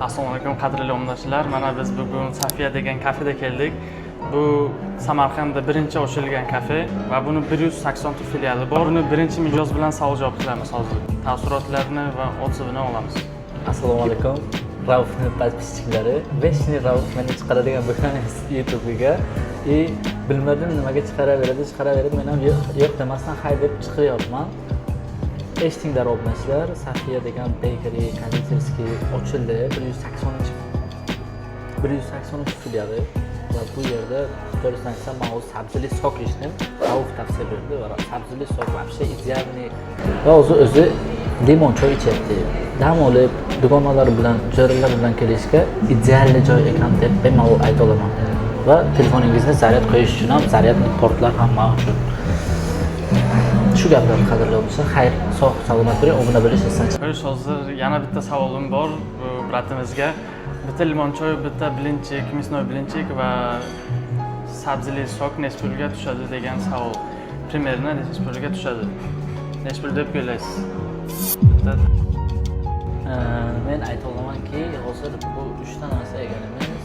Assalomu alaykum, qadrli obunachilar. Mana biz bugun Safiya degan kafeda keldik. Bu Samarqandda birinchi ochilgan kafe va buni 180 ta filiali bor. Buni birinchi mijoz bilan savol javob qilamiz hozir. Taassurotlarini va отзыв ini olamiz. Assalomu alaykum, Raufni подписчик lari. Вечный Rauf meni chiqaradigan bo'lgan YouTube'ga и bilmadim, nimaga chiqaraveradi, chiqaraveradi. Men ham yo'q, yo'q demasdan, hay deb chiqyapman. Eshitinglar, obunachilar, Safiya degan bakery, кондитерский ochildi, 180, 183 filiali va bu yerda, to'g'risini aytsam, man o'zi sabzili сок ichdim. Rauf tavsiya berdi va sabzili сок вообще идеальный va o'zi limon choy ichyapti. Dam olib, dugonalar bilan, jo'ralar bilan kelishga идеальный joy ekan deb bemalol ayta olaman va telefoningizni zaryad qo'yish uchun ham zaryadli portlar ham mavjud. Shu gaplar, qadrli obunachilar. Xayr, sog' salomat bo'ling, obuna bo'lish esdan Xo'sh, hozir yana bitta savolim bor bu брат imizga. Bitta limon choy, bitta блинчик, мясной блинчик va sabzili сок nechi pulga tushadi degan savol. Примерно nechi pulga tushadi? Nechi pul deb o'ylaysiz? Bitta Men ayta olamanki, hozir bu uchta narsa yeganimiz